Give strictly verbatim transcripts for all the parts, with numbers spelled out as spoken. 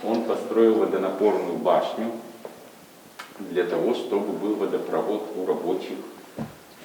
Он построил водонапорную башню для того, чтобы был водопровод у рабочих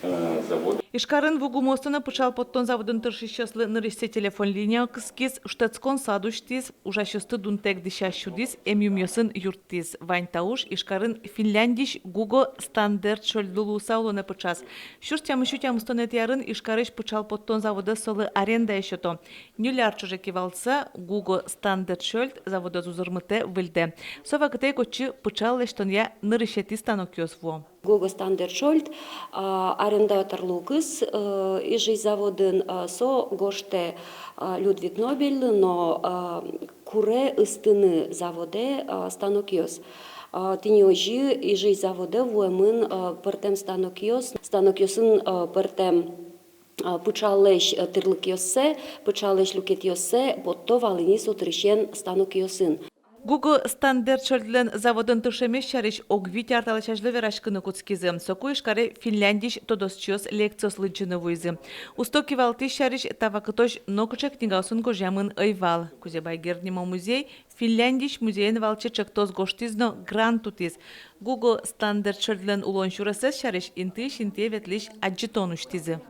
э, завода. Ижкарын ву гумыосты но пыӵал поттон заводын тыршисьёслы нырысьсэ телефон линия кыскиз, шутэтскон сад усьтӥз, ужасьёсты дунтэк дӥсяз сюдӥз, эмъюмъёсын юрттӥз. Вань та уж Ижкарын Финляндиысь Гуго Стандерт Шольдлы луыса улонэ пыӵаз. Сюрс тямыссю тямыстонэтӥ арын Ижкарысь пыӵал поттон заводэз солы арендае сёто. Ньыль ар ӵоже кивалтыса, Гуго Стандерт Шольд заводэз узырмытэ, выльдэ. Со вакытэ ик отчы пыӵал лэсьтонъя нырысетӥ станокъёс вуо. Гуго Стандерт Шольд, а, арендатор лугыз, э, Ижысь заводын, а, со гожтэ, а, Людвиг Нобельлы но, а, куре ыстыны заводэ, а, станокъёс. А, тӥни озьы Ижысь заводэ вуэмын, а, пӧртэм станокъёс, станокъёсын, а, пӧртэм, а, пыӵаллэсь, а, тӥрлыкъёссэ, пыӵаллэсь люкетъёссэ потто вал ини со тырысен станокъёсын. Гуго Стандерт Шольдлэн заводын тыршемез сярысь ог вить ар талэсь азьло вераськыны кутскизы. Соку Ижкаре Финляндиысь тодосчиос лекциос лыдӟыны вуизы. Усто кивалтӥсь сярысь та вакытозь нокыӵе книгаосын гожъямын ӧй вал. Кузебай Герд нимо музей Финляндиысь музеен валче ӵектос гожтӥз но грант утӥз. Гуго Стандерт Шольдлэн улон сюресэз сярысь интыысь интые ветлӥсь адӟытон усьтӥзы.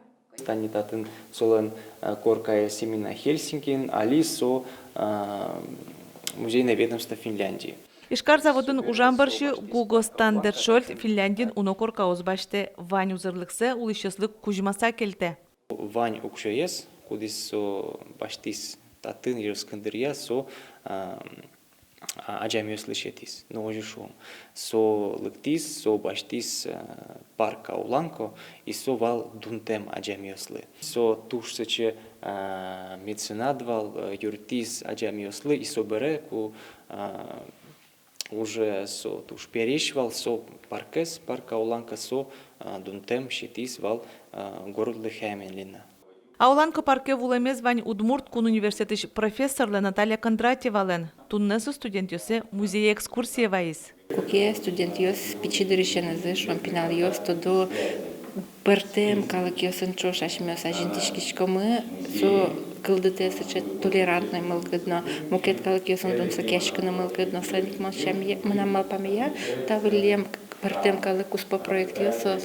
Тани татын солэн, э, коркаез именно Хельсинкиын, али со, э, музейное ведомство Финляндии. Ижкар заводын ужам бӧрсьы Гуго Стандерт Шольд Финляндиын уно коркаос басьтэ, вань узырлыксэ улӥсьёслы кузьмаса кельтэ. Вань уксёез, кудӥз со басьтӥз татын, Ижевск дыръя, со, э, а, адямиослы сётӥз. Но озьы шуом. Со лыктӥз, со басьтӥз, э, парк Ауланко, и со вал дунтэм адямиослы. Со туж сыӵе, э, меценат вал, э, юрттӥз адямиослы, и со бере, ку, э, уже со туж пересь вал, со паркез, парк Ауланко, со, э, дунтэм сётӥз вал, э, городлы Хэмилино. Ауланко парке вуылэмез вань Удмурт кун университетысь профессорлэн Наталья Кондратьевалэн. Туннэ со студентъёссэ музее экскурсие вайиз. Куке студентъёс пичи дырысенызы, шуом, пиналъёс тодо, пӧртэм калыкъёсын ӵош асьмеос азинтӥськиськомы, со кылдытэ сыӵе толерантной мылкыд но, мукет калыкъёсын тунсыкъяськыны мылкыд но. Соин ик мон сяме-, мынам малпамея, та выллем пӧртэм калык куспо проектъёс, соос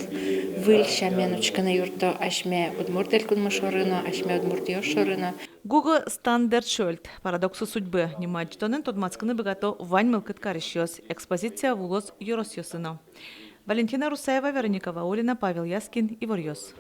выль сямен учкыны юртто асьме Удмурт Элькунмы шоры но, асьме удмуртъёс шоры но. Гуго Стандерт Шольд, «Парадоксы судьбы» нимо адӟытонэн тодматскыны быгато вань мылкыд карисьёс. Экспозиция вуоз ёросъёсы но. Валентина Русаева, Вероника Ваулина, Павел Яскин, «Иворъёс».